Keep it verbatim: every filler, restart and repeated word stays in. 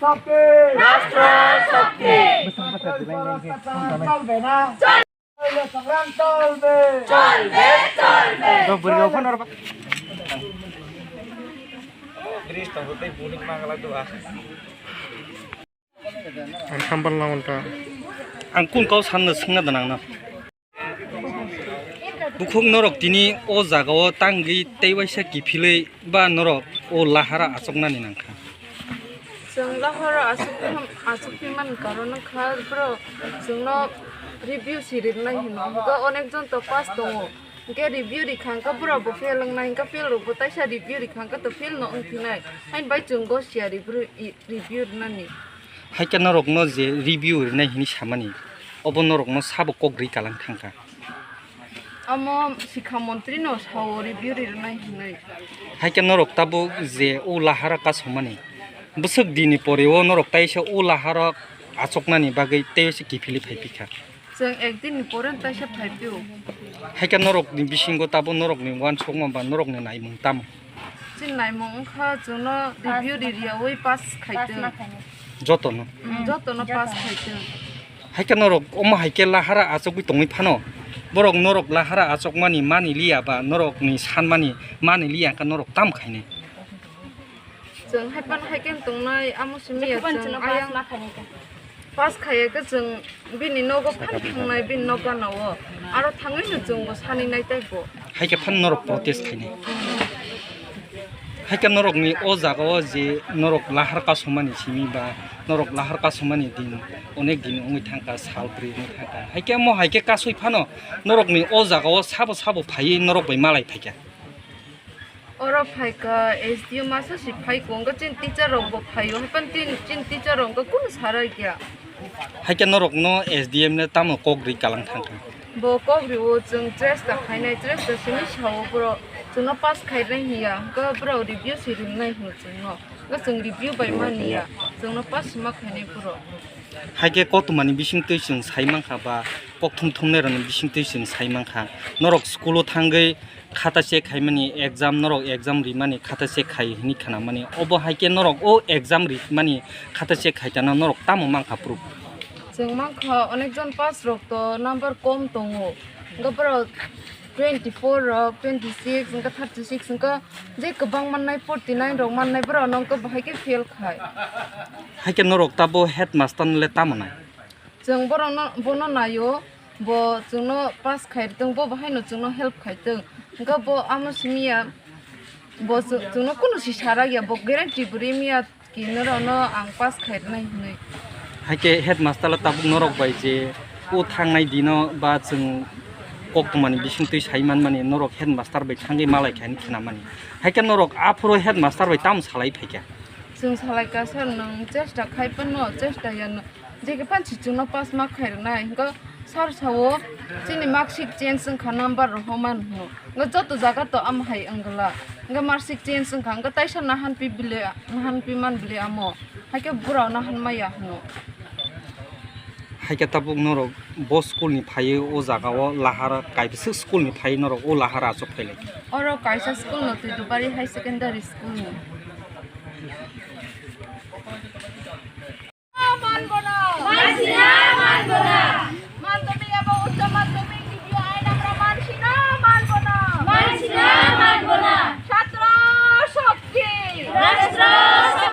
শক্তি। রাষ্ট্র শক্তি। চলবে না। চলবে, চলবে। চলবে, চলবে। Ang sambal na unta. Ang kun kau sanna singna danang na. Bukhuk norok tini o jaga o tangwi tei waisa kiphilwi ba norok o lahara achuknani nangkha. Chwng lahara achukphi, achukphi man karon wngkha bro chwngno review si rinai hino. Hwnkhe onek jon to pass tongo. Hwnkhe review rikha hwnkhe bro bo fail wngnai hwnkhe fail rok bo taisa review rikha hwnkhe to fail no wngphinai. Haini bai chwng go siya review, review rinani. Haikhe norokno je review rinai hini samani, obo norokno sabo kok ri kalang thangkha. Omo sikha montri no sao review rinai hinwi. Haikhe norok tabuk je o lahara kasomani, bwswk dini pore o norok taisa o lahara achuknani bagwi tei se kiphilwi phai phikha. Chwng ek din ni pore taisa phai phio. Haikhe norok ni bisingo tabuk norok ni uansukma ba norok ni naimung tamo? Chini naimung wngkha chwngno review ri riyawi pass khaitwng. Jotono. Mm, jotono pass khaitwng. Haikhe norok omo haikhe lahara achukgwi tongwi phano, borok norok lahara achukmani mani liya ba norok ni sanmani mani liya wngkha norok tamo khainai? Chwng haiphano haikhe tongnai amo simi ya chwng ayang. Pass khaiya khe chwng bini nogo phan thangnai, bini nok gana o. Aro thangwi no chwng bo sani nai tei bo. Haikhe phan norok protest khainai. Haikhe norok ni o jaga o je norok lahar kasomani simi ba norok lahar kasomani din onek din wngwi thangkha, sal bwrwi wngwi thangkha. Haikhe omo haikhe kasui phano norok ni o jaga o sabo sabo phaiwi norok bai malai phaikha. Oro phaikha S D M masa si phaikha, wngkha chini teacher rok bo phaio, haikhe chini, chini teacher rok wngkha kunu sara ya. Haikhe norokno S D M le tamo kok ri kalang thangkha? Bo kok rio chwng chesta khainai, chesta simi sao borok chwngno pass khainai hiya, hwnkhe borok review si rinai hino chwngno, hwnkhe chwng review bai mani ya, chwngno pass sima khainai borok. Haikhe koktwmani bisingtwi chwng sai mankha ba kokthum thumnairokni bisingtwi chwng sai mankha, norok school-o thangwi khata check khaimani exam, norok exam rimani khata check khai hwnwi khnamani. Obo hai khe norok o exam rimani khata check khai tano norok tamo mankha proof? Chwng mankha onek jon pass rok to number kom tongo. Hwnkhe borok twenty four rok, twenty six, hwnkhe thirty six, hwnkhe je kwbang mannai forty nine rok mannai borok no hwnkhe bo hai khe fail khai. Hai khe norok tabo headmaster no le tamo nai? Chwng borokno, bono naio, bo chwngno pass khai tong, bo bo haino chwngno help khai tong. Hwnkhe bo amo simi ya, bo chw-, chwngno kunu si sarak ya, bo guarantee bo ri miya ki norokno ang pass khai rwnai hinwi. Hai khe headmaster le tabuk norok bai je o thangnai dino ba chwng koktwmani bisingtwi sai manmani norok headmaster bai thangwi malai khai hinwi khnamani. Hai khe norok aphuru headmaster bai tamo salai phai kha? Chwng salai kha, sir, nwng chesta khai phano chesta ya, nwng je khe phan si chwngno pass ma khai rwnai, hwnkhe sir sao chini mark sheet change wngkha, number rohorman hwno, hwnkhe joto jaga to amo hai wngla, hwnkhe mark sheet change wngkha, hwnkhe taisa nahan pi bile, nahan pi man bile amo, hai khe borok nahan maya hwno. Hai khe tabuk norok bo school ni phaiwi o jaga o lahara kaisa school ni phaiwi norok o lahara achuk phai lai? Oro kaisa school no, Twidubari High Secondary School ni.